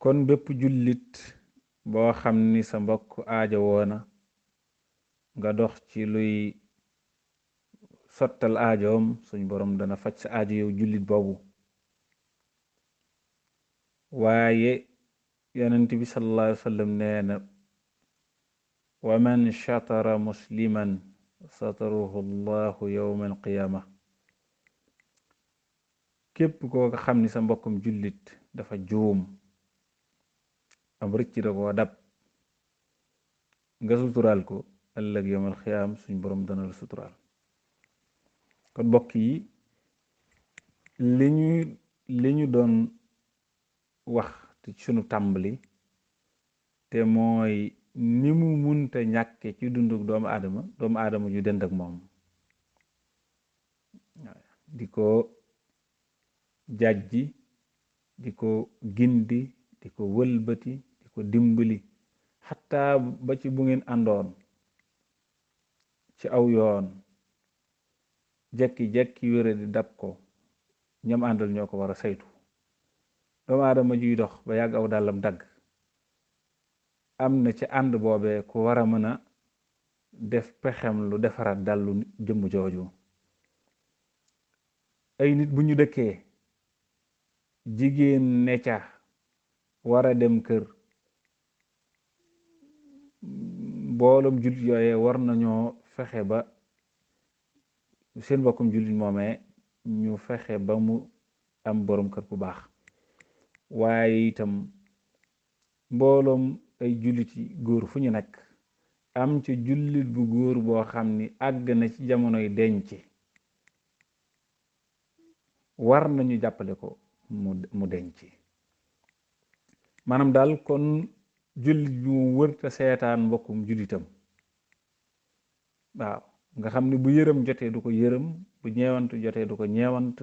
kon bépp jullit boo xam ni sa mbokk aajo woona nga dox ci luy sottal aajoom suñ borom dana faj sa aajo yow jullit boobu. waaye yonent bi sallallahu alayhi wa sallam nee na wa man shatara musliman satarahu llahu yawma alqiyaama. képp koo xam ni sa mbokkum jullit dafa juum am rëcc da koo dab nga suturaal ko ëllëg yawmal qiyaam suñ borom dana la suturaal. kon mbokk yi li ñu doon wax ci sunu tàmbali te mooy ni mu munta ñàkke ci dunduk doomu aadama ju dend ak moom, di ko jàjji, di ko gindi, di ko wëlbati, di ko dimbali, xataa ba ci bu ngeen àndoon ci aw yoon jekki-jekki wére di dab ko, ñam àndal ñoo ko war a saytu. doomu aadama juy dox ba yàgg aw dàllam dagg, am na ci ànd boobee ku war a mën a def pexem lu defaraat dàllu jëmm jooju. ay nit bu ñu dëkkee jigéen ne ca war a dem kër, mbooloom jullit yooye war nañoo fexe ba seen mbokkum jullit moomee ñu fexe ba mu am borom kër bu baax. waaye itam mbooloom ay jullit yi góor fu ñu nekk am ci jullit bu góor boo xam ni àgg na ci jamonoy denc, war nañu jàppale ko mu denc. maanaam daal kon jullit bu wërta seetaan mbokkum jullitam. waaw nga xam ni bu yërëm jotee du ko yërëm, bu ñeewant jotee du ko ñeewant.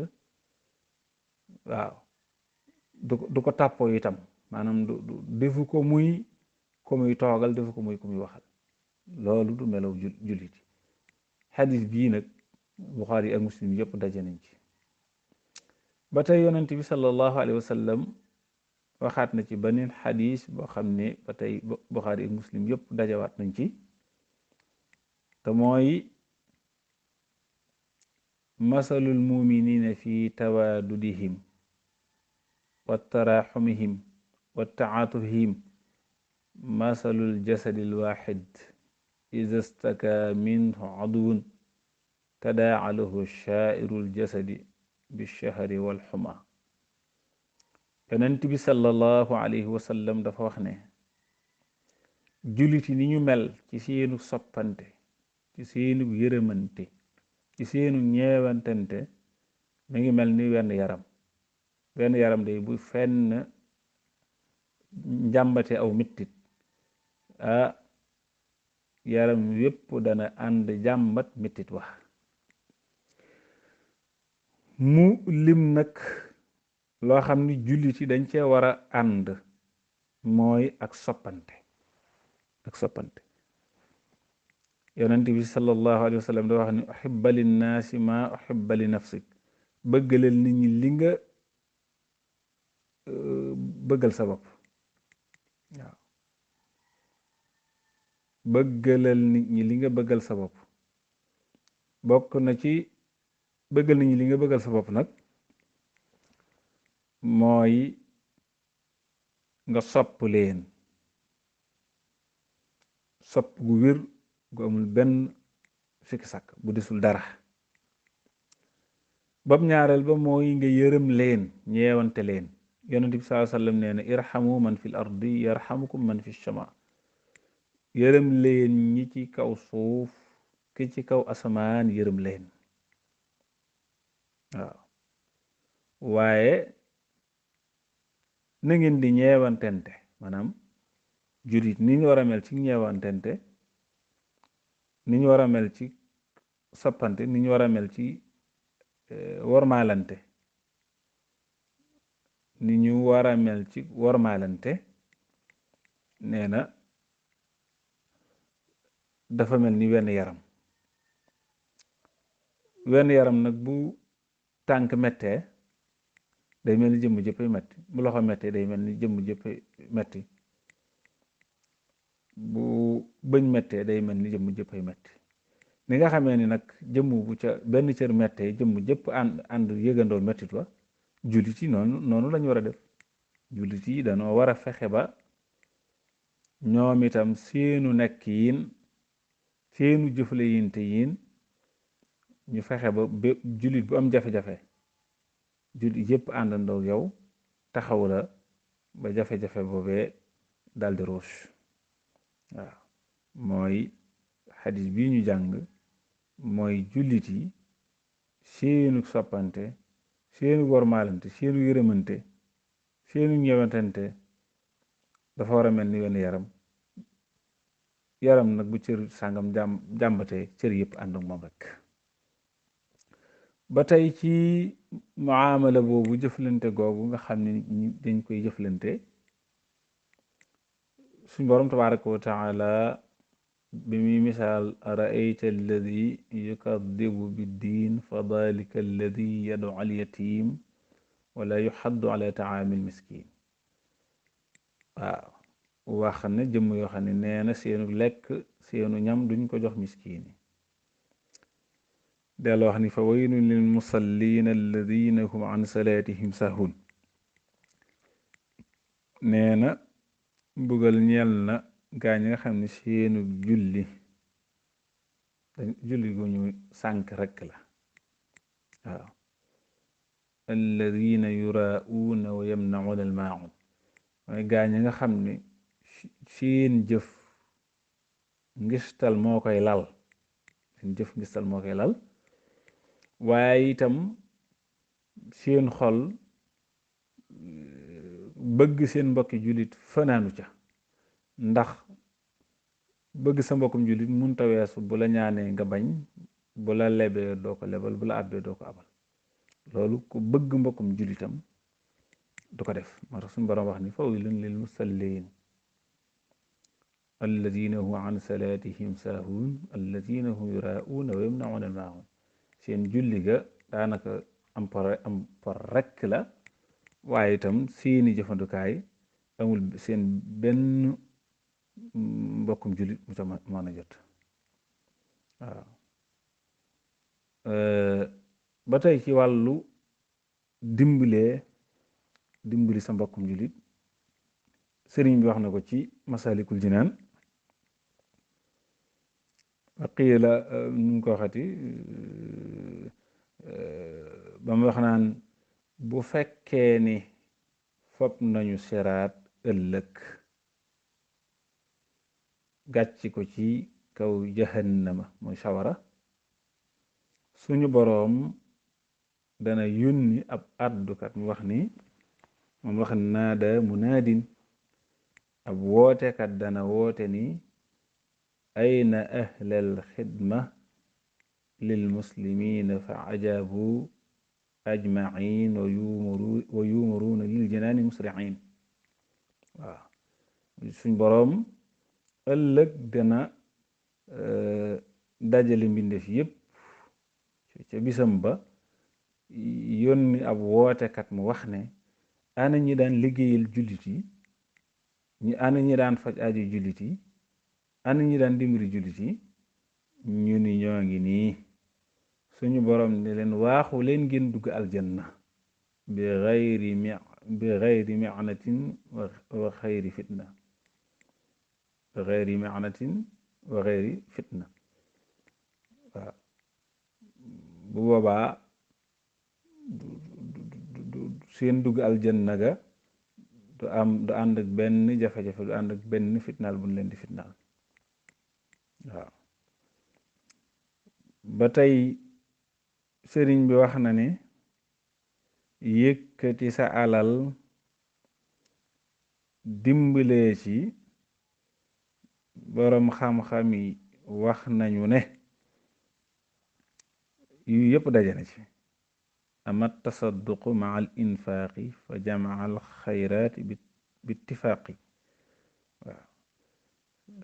waaw du ko tàppoo itam, maanaam du defu ko muy ko muy toogal, defu ko muy ko muy waxal. loolu du melaw jullit. xadis bii nag Buxaari ak Muslim yëpp daje nañ ci. ba tey yonent bi sallallahu alayhi wa sallam waxaat na ci beneen xadis boo xam ne ba tey Buxaari ak Muslim yëpp dajawaat nañ ci, te mooy masalul muminina fi tawaadudihim wa taraxumihim wa taatufihim masalul jasadil waxid iza staka minhu adwun tadaa lahu shaa'irul jasadi bishahri walxuma. yonent bi sallallahu alayhi wa sallam dafa wax ne julliti ni ñu mel ci seenu soppante, ci seenu yërëmante, ci seenu ñeewantante mi ngi mel ni wenn yaram day bu fenn njàmbate aw mittit, yaram yépp dana ànd jàmbat mittit wax. mu lim nag loo xam ni jullit yi dañ cee war a ànd, mooy ak soppante. yonent bi sallallahu alayhi wa sallam da wax ni uhibba linnaasi ma uhibba li nafsik. bëggalal nit ñi li nga bëggal sa bopp. waaw bëggalal nit ñi li nga bëggal sa bopp. bokk na ci bëggal nit ñi li nga bëggal sa bopp nag mooy nga sopp leen sopp gu wér gu amul benn sikki sàkk bu desul dara. bam ñaareel ba mooy nga yërëm leen, ñeewante leen. yonent bi sallallahu alayhi wa sallam nee na irhamu man fil ardi yarhamukum man fi sama. yërëm leen ñi ci kaw suuf, ki ci kaw asamaan yërëm leen. waaw waaye na ngeen di ñeewantente, maanaam jurit ni ñu war a mel ci ñeewantente, ni ñu war a mel ci soppante, ni ñu war a mel ci wormaalante, ni ñu war a mel ci wormaalante nee na dafa mel ni wenn yaram nag bu tànk mettee day mel ni jëmm jëppay metti bu loxo mettee day mel ni jëmm jëppay metti bu bëñ mettee day mel ni jëmm jëppay metti ni nga xamee ni nag jëmm bu ca benn cër mettee jëmm jëpp ànd yëgandoo mettit wa jullit yi noonu lañu war a def jullit yi dañoo war a fexe ba ñoom itam seenu nekk yin seenu jëfle yinte yin ñu fexe ba jullit bu am jafe-jafe jullit yëpp àndandoo yow taxaw la ba jafe-jafe boobee daldi ruus waaw mooy xadis bii ñu jàng mooy jullit yi seenu soppante seenu wormaalante seenu yërëmante seenu ñëwantante dafa war a mel ni wenn yaram nag bu cër sàngam jàmbatee cër yëpp ànd ak moom rek ba tey ci muamala boobu jëflante googu nga xam ne dañ koy jëflante suñ borom tabaraka wa taala bi muy misaal araayta alladi yukadibu biddiin fa dalika alladi yadu al yatim wala yuxaddu ala taami al miskin waaw wax ne jëmm yoo xam ne nee na seenu lekk seenu ñam duñ ko jox miskin yi delloo wax ni fa waylun lil musallin alladina hum an salaatihim sahun nee na mbugal ñeel na gaa ñi nga xam ne seenu julli gu ñu sànk rekk la waaw alladina yuraauuna wa yamnauna al maun mooy gaa ñi nga xam ne seen jëf ngistal moo koy lal waaye itam seen xol bëgg seen mbokki jullit fanaanu ca ndax bëgg sa mbokkum jullit munta weesu bu la ñaanee nga bañ bu la lebee doo ko lebal bu la àbbee doo ko abal loolu ku bëgg mbokkum jullitam du ko def moo tax suñu boroom wax ni fa waylun lil musallin alladina hum an salaatihim saahuun alladina hum yuraauuna wa yamnauna al maun seen julli ga daanaka am por rekk la waaye itam seeni jëfandukaay amul seen benn mbokkum jullit mu ca mën a jot waaw ba tey ci wàllu dimbali sa mbokkum jullit sëriñ bi wax na ko ci masalikul jinaan qiila nu ngi ko waxati ba mu wax naan bu fekkee ni fopp nañu siraat ëllëg gàcc ko ci kaw jahannama mooy sawara suñu boroom dana yónni ab àddukat mu wax ni moom wax naada munaadin ab wootekat dana woote ni ayna ahlal xidma lil muslimina fa ajabu ajmain wa yumaruuna lil janaani musriin waaw suñ boroom ëllëg dana dajale mbindeef yépp ca bisam ba yónni ab wootekat mu wax ne ana ñi daan liggéeyal jullit yi ana ñi daan faj aajo jullit yi ana ñi daan dimbali jullit yi ñu ni ñoo ngi nii suñu boroom ne leen waaxu leen ngeen dugg aljanna bi xayri mihnatin wa xayri fitna bi xayri mihnatin wa xayri fitna waaw bu boobaa seen dugg aljanna ga du ànd ak benn jafe-jafe du ànd ak benn fitnaal bu ñu leen di fitnaal waaw ba tey sëriñ bi wax na ne yëkkati sa alal dimbalee ci boroom xam-xam yi wax nañu ne yu yëpp dajana ci ama tasadduqu maa al infaaqi fa jamaa al xayraati bi ittifaaqi waaw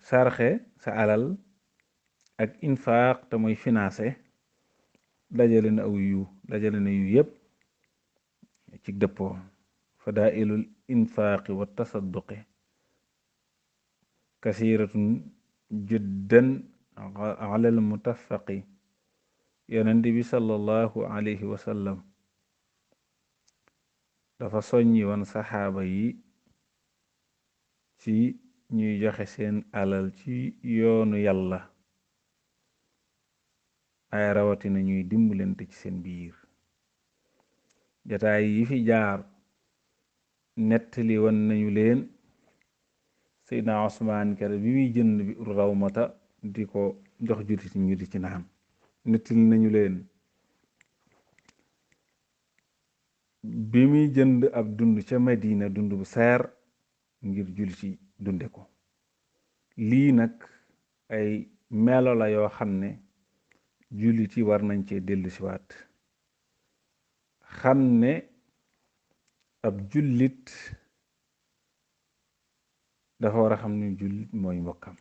sarxe sa alal ak infaaq te mooy financé dajale na yu yëpp ci dëppoo fadailul infaaqi wa tasadduqi kasiratun jiddan alal mutafaqi yonent bi sallallahu alayhi wa sallam dafa soññi woon saxaaba yi ci ñuy joxe seen alal ci yoonu yàlla ay rawatina ñuy dimbalante ci seen biir jataay yi fi jaar nettali woon nañu leen Seydina Usmaan kere bi muy jënd bi rawmata di ko jox jullit ñu di ci naan nettali nañu leen bi muy jënd ab dund ca Madina dund bu seer ngir jullit yi dunde ko lii nag ay melo la yoo xam ne jullit yi war nañ cee dellu siwaat xam ne ab jullit dafa war a xam ne jullit mooy mbokkam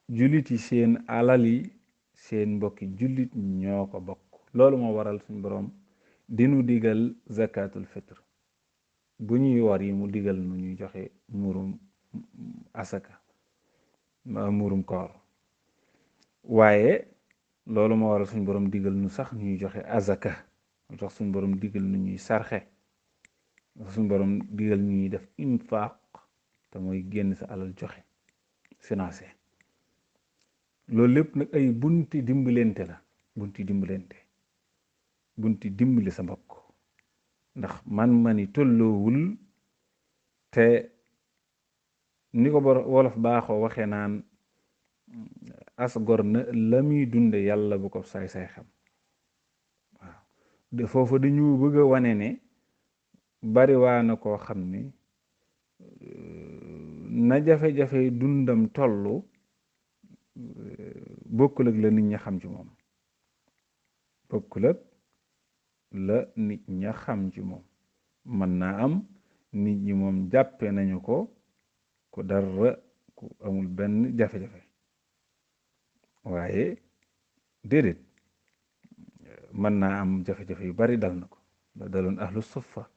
jullit yi seen alal yi seen mbokki jullit ñoo ko bokk loolu moo waral suñ boroom dinu digal zakatul fitr bu ñuy war yi mu digal nu ñuy joxe murum asaka murum koor waaye loolu moo waral suñ boroom digal nu sax ñuy joxe azaka lu tax suñ boroom digal nu ñuy sarxe suñ boroom digal ñu ñuy def infaq te mooy génn sa alal joxe financé loolu lépp nag ay bunti dimbalante la bunti dimbalante bunti dimbali sa mbokk ndax man-mani tolloowul te ni ko wolof baaxoo waxee naan as gor na la muy dunde yàlla bu ko saay-saay xam waaw de foofu dañu bëgg a wane ne bari waa na koo xam ne na jafe-jafe dundam tollu bokkul ak la nit ña xam ci moom bokkul ak la nit ña xam ci moom mën naa am nit ñi moom jàppe nañu ko ku dara ku amul benn jafe-jafe waaye déedéet mën naa am jafe-jafe yu bari dal na ko da daloon ahlu suffa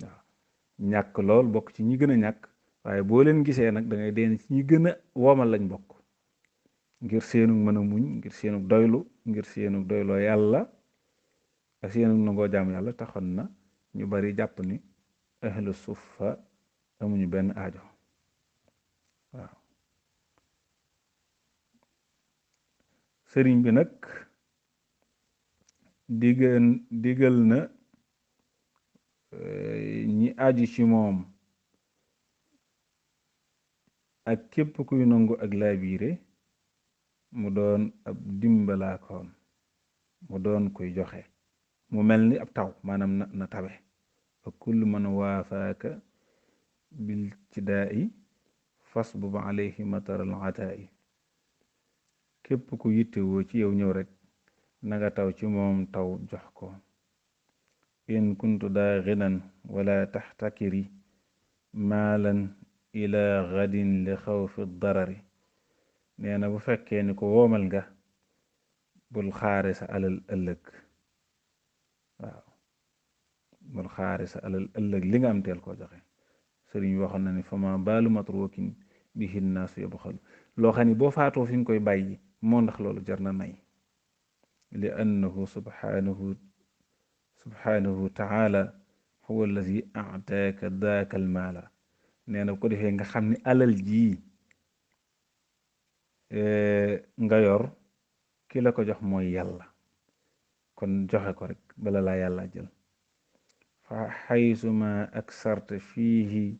waaw ñàkk lool bokk ci ñi gën a ñàkk waaye boo leen gisee nag da ngay deen ci ñi gën a womal lañ bokk ngir seenu mën a muñ ngir seenu doylu ngir seenu doyloo yàlla ak seenu nangoo jaam yàlla taxoon na ñu bari jàpp ni ahlu suffa amuñu benn aajo waaw sëriñ bi nag digal na ñi aju ci moom ak képp kuy nangu ak laabiire mu doon ab dimbalaakoon mu doon kuy joxe mu mel ni ab taw maanaam na tabe fa kullu man waafaaka bil tidaa'i fasbub alayhi mataral ataa'i képp ku yittewoo ci yow ñëw rek nanga taw ci moom taw jox ko in kuntu daa ginan wala taxtakiri maalan ila gadin li xawfi darari nee na bu fekkee ni ko woomal nga bul xaare sa alal ëllëg waaw bul xaare sa alal ëllëg li nga am teel koo joxe sëriñ waxoon na ni fama baalu matrukin bihi nnaasu yabxalu loo xam ni boo faatoo fi nga koy bàyyi moo ndax loolu jar na nay li annahu subhanahu taala huwa allazi ataaka daaka almaala nee na bu ko defee nga xam ni alal jii nga yor ki la ko jox mooy yàlla kon joxe ko rek bala laa yàlla jël fa xaysuma aksarta fiihi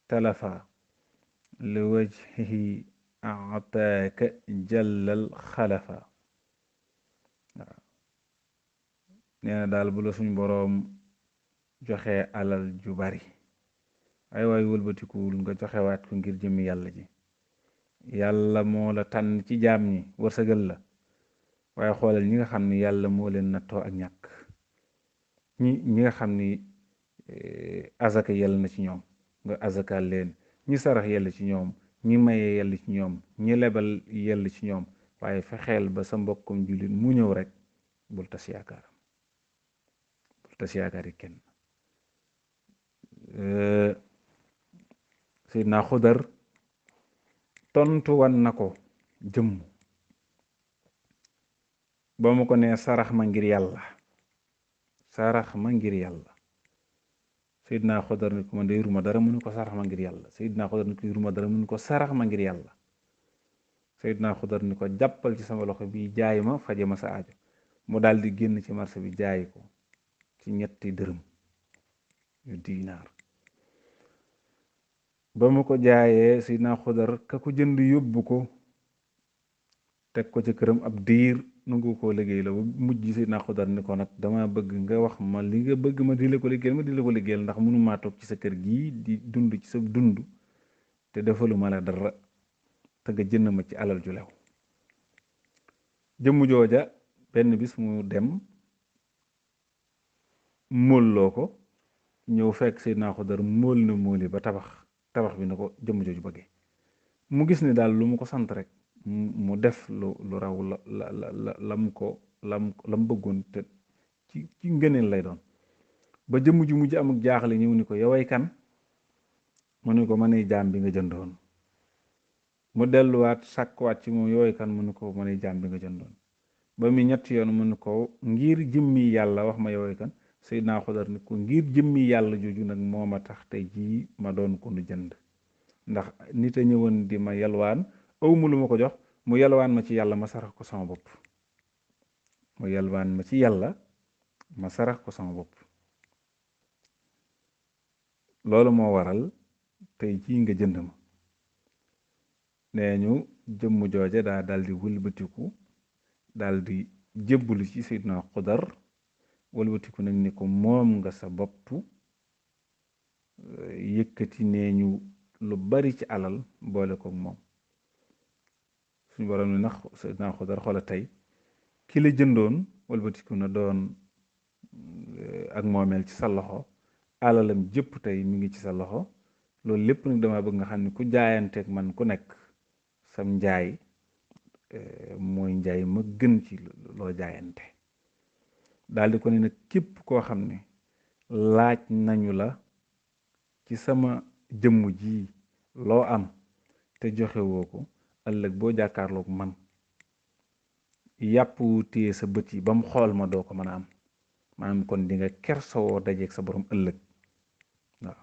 talafa li wajhihi ataaka jallal xalafa waaw nee na daal bu la suñ boroom joxe alal ju bari ay waay wëlbatikuwul nga joxewaat ko ngir jëmi yàlla ji yàlla moo la tànn ci jaam ñi wërsëgal la waaye xoolal ñi nga xam ni yàlla moo leen nattoo ak ñàkk ñi nga xam ni azaka yell na ci ñoom nga azakaal leen ñi sarax yell ci ñoom ñi maye yell ci ñoom ñi lebal yell ci ñoom waaye fexeel ba sa mbokkum jullit mu ñëw rek bul tas yaakaaram tas yaakaari kenn. Seydina Xudar tontu wan na ko jëmm ba mu ko nee sarax ma ngir yàlla, sarax ma ngir yàlla. Seydina Xudar ni ko man de yuruma dara, mu ne ko sarax ma ngir yàlla. Seydina Xudar ni ko yuruma dara, mu ne ko sarax ma ngir yàlla. Seydina Xudar ni ko jàppal ci sama loxo bi jaay ma faje ma sa aajo. mu daal di génn ci marché bi jaay ko ci 3 dërëm yu diinaar. ba mu ko jaayee Seydina Xudar ka ko jënd yóbbu ko teg ko ci këram ab diir nangu koo liggéey la ba mujj Seydina Xudar ni ko nag dama bëgg nga wax ma li nga bëgg ma di la ko liggéeyal, ma di la ko liggéeyal, ndax mënumaa toog ci sa kër gii di dund ci sa dund te defaluma la dara te nga jënd ma ci alal ju lew. jëmm jooja benn bis mu dem móolloo ko, ñëw fekk Seydina Xudar móol na móoli ba tabax bi na ko jëmm jooju bëggee. mu gis ni daal lu mu ko sant rek mu def lu raw lam bëggoon te ci ngëneel lay doon. ba jëmm ju mujj am ak jaaxle ñëw ni ko yoway kan, mu ni ko mënay jaam bi nga jëndoon. mu delluwaat sàkkuwaat ci moom yoway kan, mu ni ko mënay jaam bi nga jëndoon. ba mu 3 yoon mu ni ko ngir jëmmi yàlla wax ma yoway kan. Seydina Xudar ni ko ngir jëmmi yàlla jooju nag moo ma tax tey jii ma doon ko nu jënd, ndax nit a ñëwoon di ma yalwaan awma lu ma ko jox, mu yalwaan ma ci yàlla ma sarax ko sama bopp. mu yalwaan ma ci yàlla ma sarax ko sama bopp. loolu moo waral tey jii nga jënd ma. nee ñu jëmm jooje daa daldi wëlbatiku daldi jébbalu ci Seydina Xudar, wëlbatiku nag ni ko moom nga sa bopp. yëkkati nee ñu lu bari ci alal boole ko moom. suñu borom ni nax Seydina Xudar xoola tey ki la jëndoon wëlbatiku na doon ak moomeel ci sa loxo, alalam jëpp tey mi ngi ci sa loxo. loolu lépp nag dama bëgg nga xam ne ku jaayanteeg man ku nekk sam njaay mooy njaay ma gën ci loo jaayante. daal di ko ne nag képp koo xam ne laaj nañu la ci sama jëmm ji loo am te joxewoo ko, ëllëg boo jàkkaarloog man yàpp wu téye sa bët yi ba mu xool ma doo ko mën a am. maanaam kon di nga kersowoo dajeeg sa borom ëllëg. waaw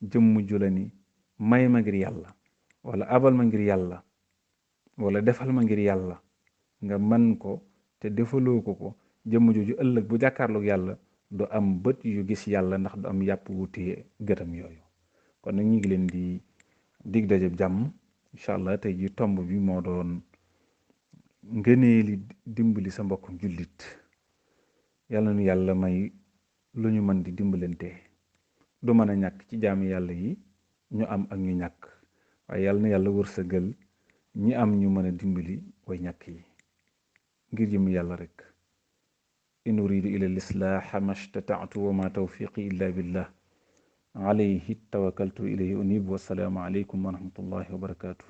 jëmm ju la ni may ma ngir yàlla, wala abal ma ngir yàlla, wala defal ma ngir yàlla, nga man ko te defaloo ko jëmm jooju ëllëg bu jàkkaarloog yàlla du am bët yu gis yàlla, ndax du am yàpp wu téye gëtam yooyu. kon nag ñu ngi leen di dig dajeb jàmm incha allah. tey ji tomb bi moo doon ngëneeli dimbali sa mbokkum jullit. yàlla nu yàlla may lu ñu mën di dimbalante, du mën a ñàkk ci jaami yàlla yi, ñu am ak ñu ñàkk, waaye yàlla na yàlla wërsëgal ñi am ñu mën a dimbali way ñàkk yi ngir jëm yàlla rek. in uridu ila lislaaha mastata'tu wa ma tawfiqi illa billah alayhi tawakkaltu ilayhi unib. wassalaamu aleykum wa rahmatullahi wa barakatuh.